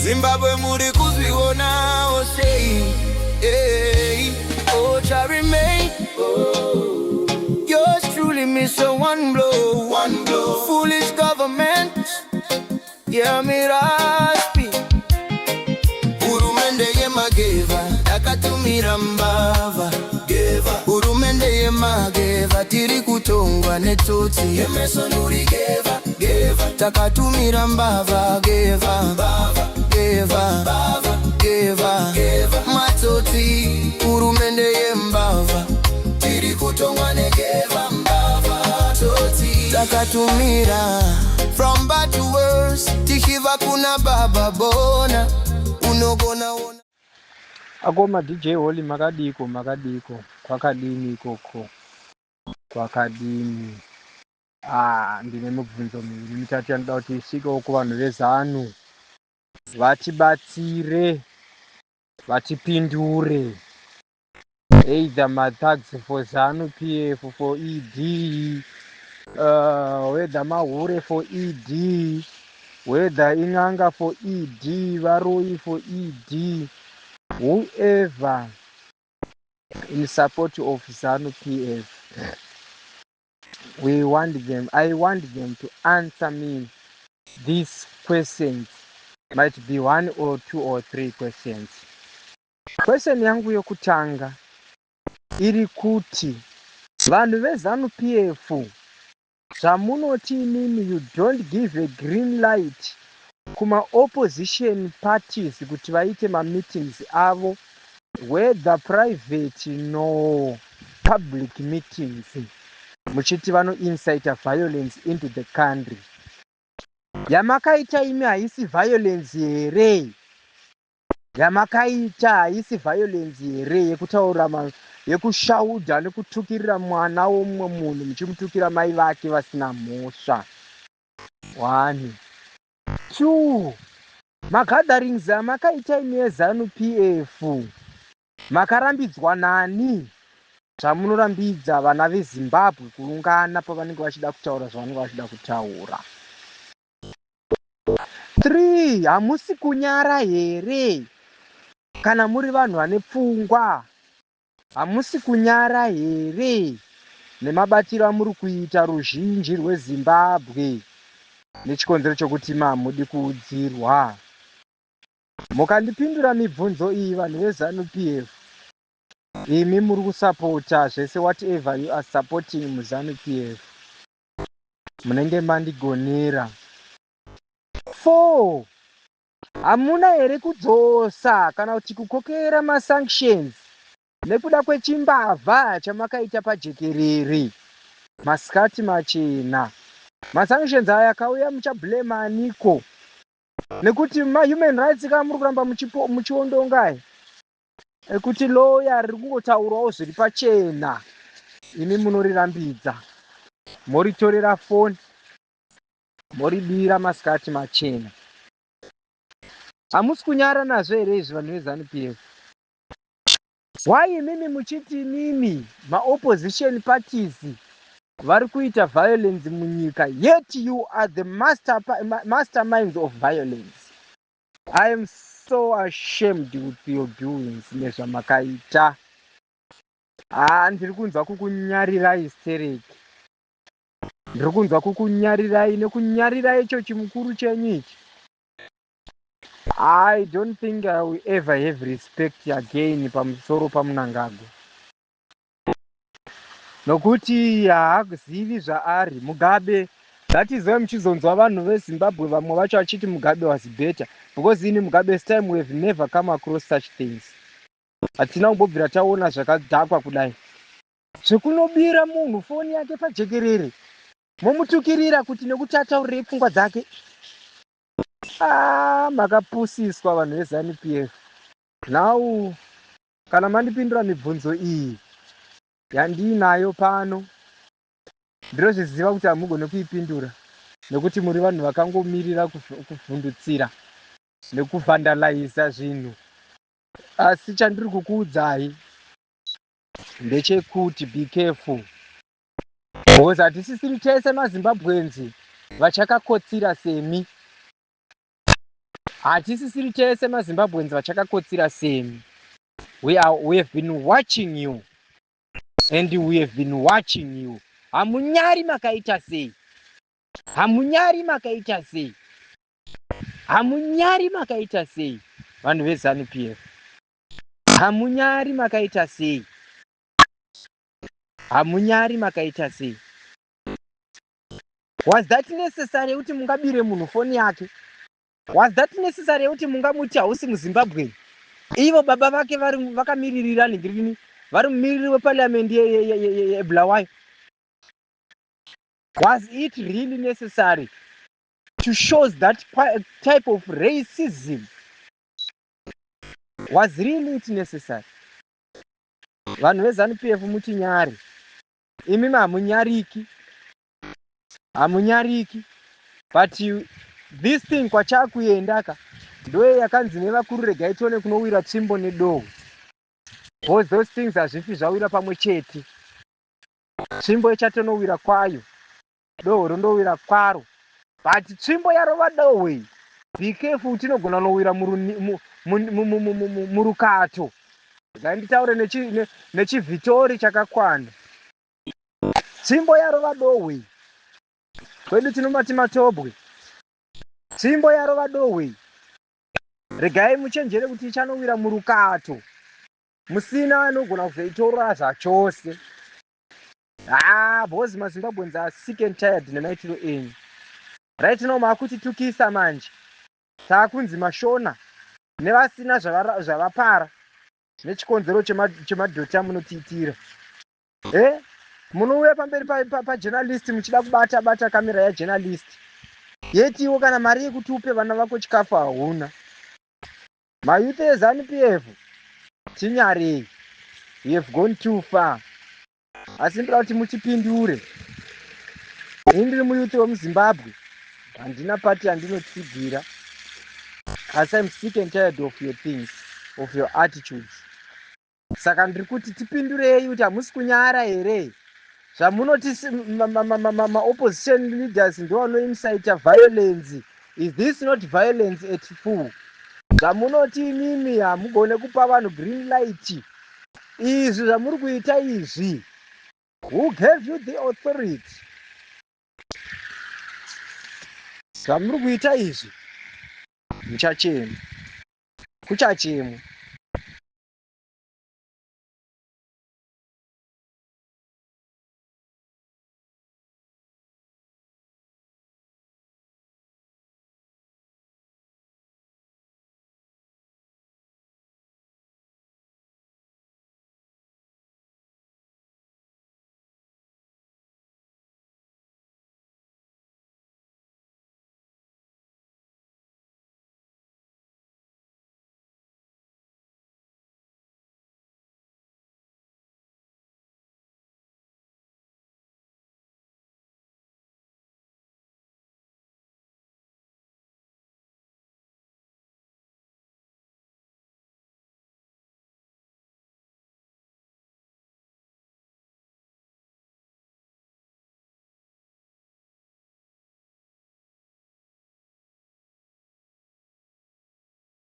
Zimbabwe, muri kuzvionawo sei? Hey, oh, remain. Oh. Yours truly, Mr. One Blow. One Blow. Foolish government. Yeah, me raspi. Hurumende yemageva yakatumira mbavha. Hurumende yemageva, tiri kutongwa netsotsi. Takatumira mbavha geva geva geva matsotsi. Hurumende yembavha, tiri kutongwa negeva, mbavha, tsotsi. Takatumira from bad to worse, tichibva kuna Baba Bona unogona ona. Akoma DJ Holly, makadiko? Makadiko? Kwakadini ikoko? Kwakadini? Ah, ndine mibvunzo miviri mitatu yanoda kuti isvikewo kuvanhu veZANU, vatibatsire, vatipindure. Either mathugs for ZANU PF, for ED, whether mahure for ED, whether in'anga for ED, varoi for ED, whoever in support of ZANU PF, we want them, I want them to answer me these questions. Might be one or two or three questions. Question yangu yokutanga iri kuti, vanhu veZANU PF, zvamunoti imimi you don't give a green light kumaopposition parties kuti vaite mameetings avo, whether private no public meetings, muchiti vanoincita violence into the country, yamakaita imi haisi violence here? Yamakaita haisi violence here, yekutaura, yekushaudha nekutukirira mwana womumwe munhu, muchimutukira mai vake vasina mhosva? One, two, magatherings amakaita imi eZANU PF makarambidzwa nani, zvamunorambidza vana veZimbabwe kuungana pavanenge vachida kutaura zvavanenge vachida kutaura? Three, hamusi kunyara here? Kana muri vanhu vane pfungwa, hamusi kunyara here nemabatiro amuri kuita ruzhinji rweZimbabwe nechikonzero chokuti mamudi kuudzirwa? Mukandipindura mibvunzo iyi, vanhu veZANU PF, imi muri kusapota zvese, whatever you are supporting muZANU PF, munenge mandigonera. Four, hamuna here kudzosa kana kuti kukokera masanctions nekuda kwechimbavha chamakaita pajekerere masikati machena? Masanctions aya akauya, muchablema aniko? Nekuti mahuman rights ka muri kuramba muchiondongai, ekuti loya riri kungotaurawo zviri pachena, imi munorirambidza, moritorera foni, moribira masikati machena. Hamusi kunyara nazvo here izvi, vanhu veZANU PF? Why imimi muchiti imimi maopposition parties vari kuita violence munyika, yet you are the masterminds of violence? I am so ashamed with your doings nezvamakaita. Ha, ndiri kunzwa kukunyarirai stereki, ndiri kunzwa kukunyarirai nekunyarirai icho chimukuru chenyu ichi. I don't think I will ever have respect again pamusoro paMunangagwa, nokuti haazivi zvaari Mugabe. That is why muchizonzwa vanhu veZimbabwe vamwe vacho vachiti Mugabe was better, because in Mugabe's time we have never come across such things. Hatina kumbobvira taona zvakadhakwa kudai, zvekunobira munhu foni yake pajekerere, momutukirira kuti nekuti ataurirei pfungwa dzake. Ah, makapusiswa, vanhu veZANU PF. Now kana mandipindura mibvunzo iyi yandiinayo pano, ndinozviziva kuti hamugone kuipindura, nekuti muri vanhu vakangomirira kuvhundutsira nekuvhandalaiza zvinhu. Asi chandiri kukuudzai ndechekuti be careful, because hatisisiri tese maZimbabweans vachakakotsira semi. Hatisisiri tese maZimbabweans vachakakotsira semi. We have been watching you and we have been watching you. Hamunyari makaita sei? Hamunyari makaita sei? Hamunyari makaita sei? Vanhu veZANU PF. Hamunyari makaita sei? Hamunyari makaita sei? Was that necessary yekuti mungabire munhu foni yake? Was that necessary yekuti mungamuti hausi muZimbabwe? Ivo baba vake vari vakamiririra nhingirini, vari mumiriri weparliament yeBulawayo. Was it really necessary to show that type of racism? Was really it necessary? Vanhu veZANU PF, mutinyari. Imi hamunyariki. Hamunyariki. But this thing kwachakuenda ka, ndoye yakanzi nevakuru, regai tione kunowira tsvimbo nedohwe, because those things hazvifi zvawira pamwe chete. Tsvimbo ichatonowira kwayo, dohwe rondowira kwaro, but tsvimbo yarova dohwe, be careful, tinogona kunowira murukato. Regai nditaure nechivhitori chakakwana. Tsvimbo yarova dohwe, kwedu tinomati matobwe. Tsvimbo yarova dohwe, regai muchenjere kuti ichanowira murukato musina anogona kuzoitora zvachose. Ha, because maZimbabweans are sick and tired nemaitiro enyu. Right now maakutitukisa manje, taakunzi mashona nevasina zvavapara nechikonzero chemadhoti amunotiitira. E munouya pamberi pajournalist muchida kubata bata kamera yajournalist, yetiwo kana mari yekuti upe vana vako chikafu hauna. Mayouth eZANU PF, tinyarei, you have gone too far. Asi ndoda kuti muchipindure. Ini ndiri muyouth wemuZimbabwe, handina pati yandinotsigira, asi I'm sick and tired of your things, of your attitudes. Saka ndiri kuti tipindurei kuti hamusi kunyara here zvamunoti maopposition leaders ndo vanoincita violence? Is this not violence at full? Zvamunoti imimi hamugone kupa vanhu green light, izvi zvamuri kuita izvi, who gave you the authority? Zvamuri kuita izvi, muchachema, kuchachemwa.